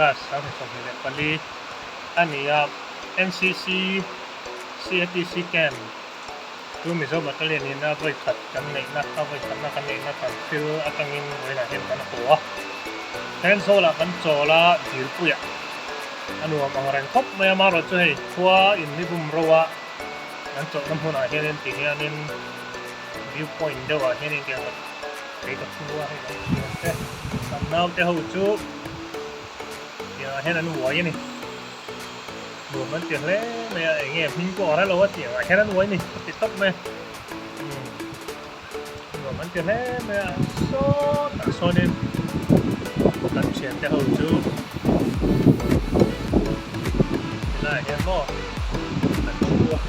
August 2024 a ni a, NCC CATC Camp chu Mizo Battalion in a vawi khat kan neihna a vawi khatna kan neihna kan thil atangin vawiinah hian kan haw a, Thenzawl ah kan chawl a Dilpuiah a nuam ang reng khawp mai a, amaherawhchu hei khua in ni bum ro a an chawlhna hmunah hianin ti hianin view point deuhah hianin tiang ka kei ka thu a hei kan thian te kan naute ho chu tiangah hian an uai a ni nuam an ti hle mai a eng nge hming pawh a hre lo a tiangah hian an uai a ni ka ti tawp mai umm nuam an ti hle mai a sawtah sawnin kan thiante ho chu helaiah hian maw an thu a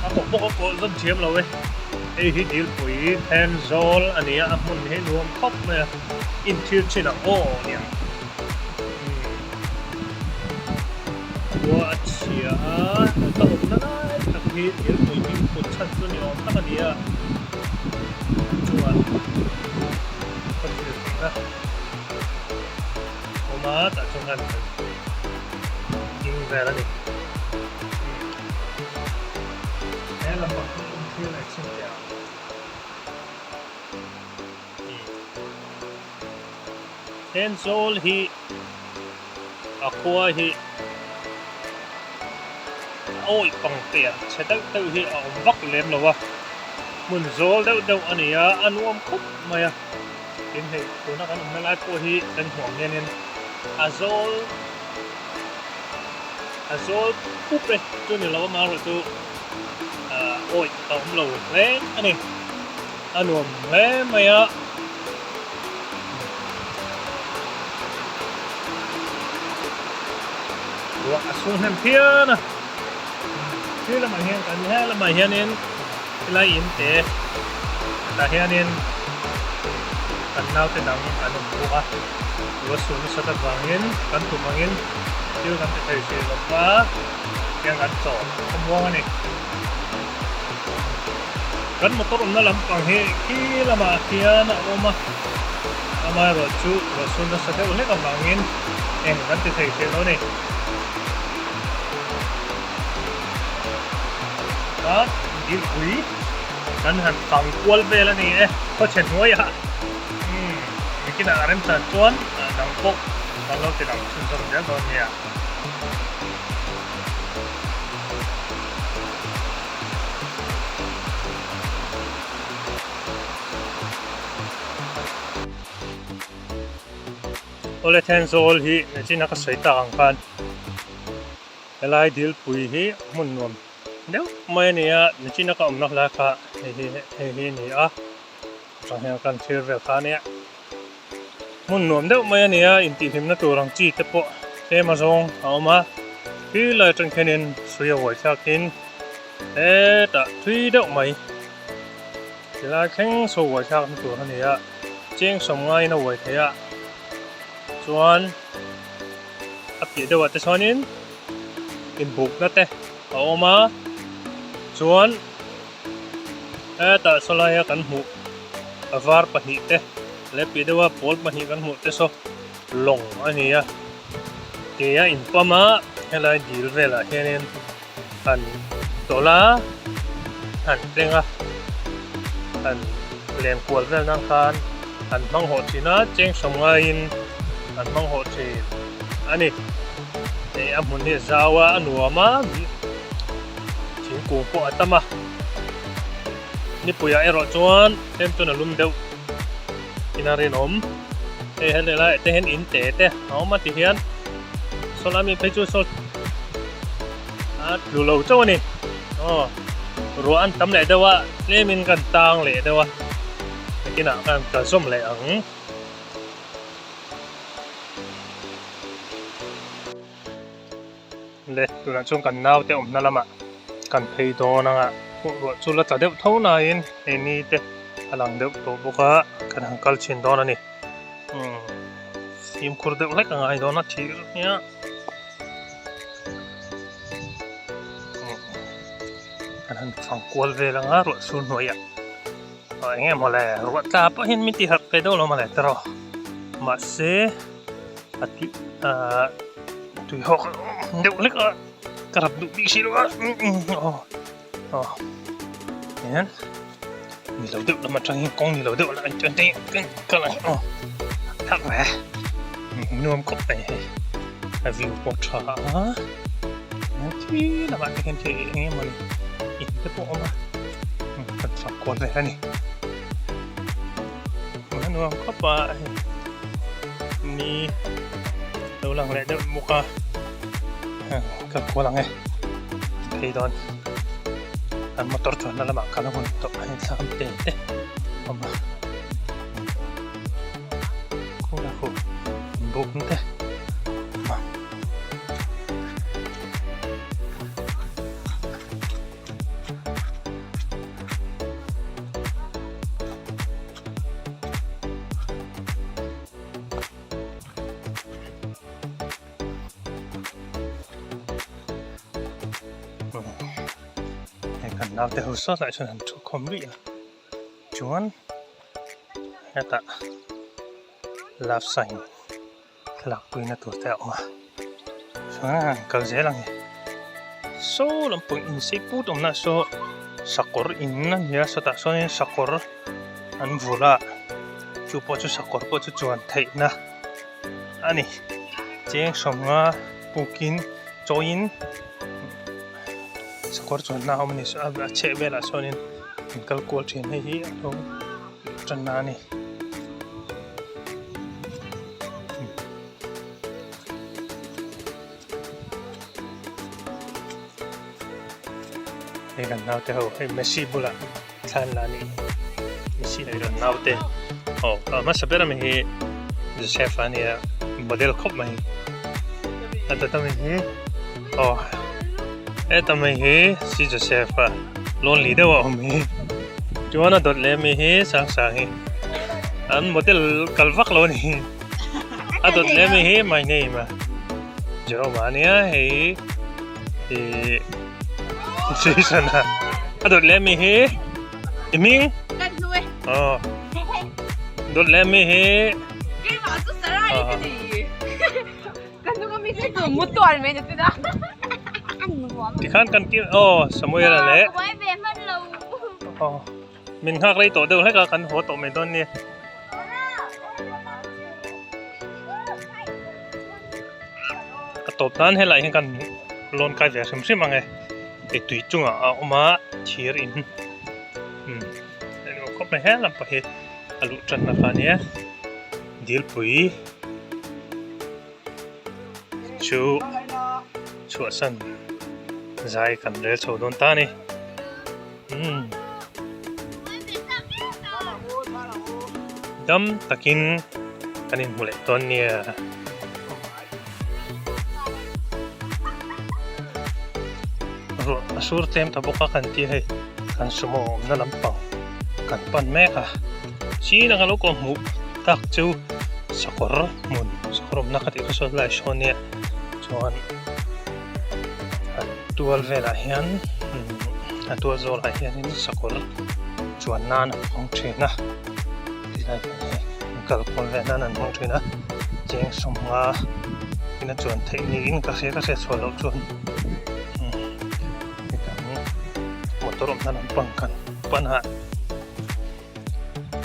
a kawh bawk a kawh zawm thiam lo e hei hi dilpui Thenzawl a ni a a hmun hi nuam khawp mai a inthil thin ang aw nia khua a chhia a ka awmna lai tak hi thilpui hming put chhan chu ni awm tak a ni a chungah ka thil theihna awm a tah chuan khan kan ding vel a ni he lampang hi inthil leh chhinchhiah ang. Thenzawl hi a khua hi a awih pang te a chhe deuh deuh hi a awm vak lem lo a, hmun zawl deuh deuh a ni a, a nuam khawp mai a, tin hei tuna kan awmna lai pawh hi kan hmuh ang hianin a zawl a zawl pup e chu ni lo amaherawhchu awih a awm lo hle a ni. A nuam hle mai a. Ruah a sung hnem phian a. Khi lamah hian kan he lamah hianin helai in te tah hianin kan naute dang an awm bawk a. Ruah sur nasat avangin kan tum angin thil kan ti thei hrih lo va tiang kan chaw khawmuang a ni. Kan motor awmna lampang hi khi lamah khian a awm a, amaherawh chu ruahsur nasa deuh hlek avangin eng kan ti thei hrih lo a ni. A dilpui kan han fang kual vel a ni e, khawchhe hnuaiah umm nikinah a remchan chuan dang pawh kan lo ti lang chhunzawm zel dawn nia. Awle Thenzawl hi nachina ka sawi tak ang khan helai dilpui hi hmun nuam deuh mai a ni a, nachina ka awmna lai kha hei hi hei hi a ni a, atang hian kan thlir vel kha a nia. Hmun nuam deuh mai a ni a, intihhlimna tur ang chi te pawh tlem a zawng a awm a, thui lai atang khianin hrui a uai thlakin hetah thui deuh mai tilai thleng saw uai thlakna tur a ni a, cheng sawm ngaiin a uai thei a, chuan a piah deuhah te chuanin inbukna te a awm a, chuan hetah sawlaia kan hmuh a var pahnih te leh piah deuha pawl pahnih kan hmuh te saw lawng a ni a ke a inpam a helai dil velah hianin han tawlh a han tleng a han len kual vel nan khan an hmang hawh thin a cheng sawm ngaiin an hmang hawh thin a ni hei a hmun hi a zau a a nuam a thingkung pawh a tam a. Nipuiah erawh chuan tlem chuan a lum deuh in a rinawm. Hei he laiah te hian in te te a awm a ti hian saw lai mi phei chu saw a tlu lo chauh a ni. Aw ruah an tam leh deuh a tlemin kan tang leh deuh a nakinah khan ka zawm leh ang. Le tunah chuan kan naute awmna lamah kan phei dawn anga ruah chu la tla deuh tho nain hei ni te a lang deuh tawh bawk a kan han kal chhin dawn a ni umm fimkhur deuh hlek a ngai dawn a thir nia kan han fang kual vel anga ruah sur hnuaiah aw eng nge maw le ruah tla pawh hian min ti harh ve deuh lo maw le tawh mahse. A tui ahh tui hawk deuh hlek a ka rap duh bik si lo a aw aw hian ni lo deuh lam atangin kawng ni lo deuh lah atangin kal ang aw thak ve nuam khawp mai hei a view pawh tha a hian khi lamah te hian thil eng emaw ni in te pawh a awm a kan fak kual vel a ni. A nuam khawp a hei ni lo lang leh deuh bawk a ka kual ang e phei dawn an motor chuanna lamah kal a hun tawh a hei thlam te te a awm a khaw lah khu buk te a awm a. Hei kan naute ho sawt lah chuan an thu khawm luih a chuan hetah love sign thlalak puina tur te a awm a chuan an kal zel ang e saw lampang insei put awmna saw sakawr in a nia sawtah sawnin sakawr an vul a chu pawh chu sakawr pawh chu chuan theihna a ni cheng sawmnga pukin chawiin sakawr chuanna a awm a ni a chheh velah sawnin an kal kual thin hei hi a lo tanna a ni. Hei kan naute ho hei Messi bulah thla an la a nih hi Messi leh kan naute aw a hmasa ber ami hi Joseph a nia model khawp mai a dawt ami hi aw heta mai hi si Joseph a lonely deuh a awm hi chuan a dawt leh ami hi Sangsang hi an model kal vak lo a ni a dawt leh ami hi my name a Jerome a nia hei ih Jason a a dawt leh ami hi i hming aw dawt leh ami hi Tikhan kan kir aw Samuel a leh aw min nghak rei tawh deuh hlek a kan haw tawh mai dawn nia. A tawp nan helai hian kan lawn kai ve hrim hrim ang e hei tui chungah a awm a thir in umm englo khawp mai he lampang hi a luh tanna kha a nia dilpui. Chu chhuahsan zai kan rel chho dawn ta a ni umm dam takin kan inhmu leh dawn nia. Ruah a sur tlem ta bawk a kan tia hei kan sumo awmna lampang kan pan mek a chin anga lo kawh hmuh tak chu sakawr hmun sakawr awmna ka tih kha sawn lai sawn nia chuan a tual velah hian a tual zawlah hianin sakawr chuan nan an hmang thin a tilai pawh hi an kal kual vel nan an hmang thin a cheng sawmnga in a chuan theih niin ka hria ka hriat chhuah loh chuan hetiang motor awmna lampang kan pan a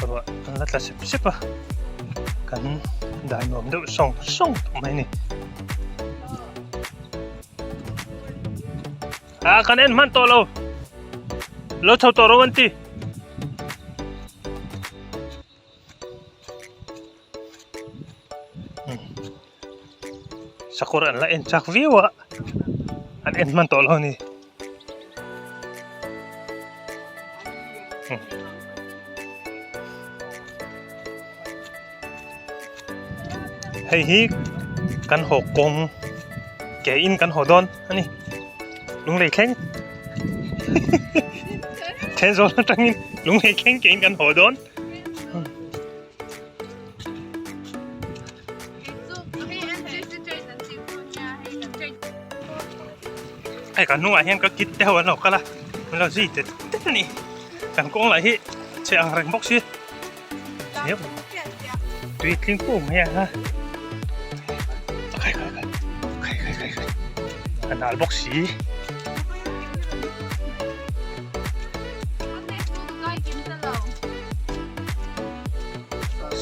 ruah an la tla sep sep a kan dai nuam deuh sawng sawng tawh mai a ni. Ah kan en hman tawh lo lo chho tawh rawh an ti. Sakawr an la en chak viau a an en hman tawh lo a ni. Hei hi kan haw kawng ke in kan haw dawn a ni lunglei thleng Thenzawl atangin lunglei thleng ke in kan haw dawn. Hei kan hnungah hian ka kit te ho an lo kal a an lo zui tet tet a ni kan kawng lah hi chhe ang reng bawk si tui tling pum mai ang a. A nal bawk si.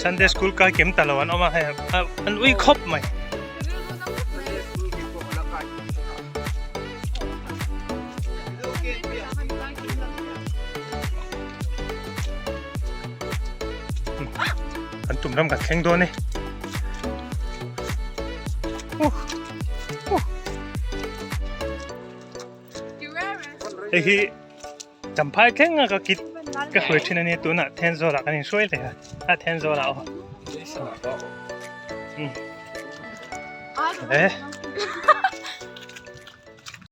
Sunday school kai kim ta lo an awm a hei an ui khawp mai. Kan tum ram kan thleng dawn e. Hei hi Champhai thleng a ka kit ka hruai thin a nia tunah Thenzawl ah kan inhruai leh a, a Thenzawl ah aw. Eh.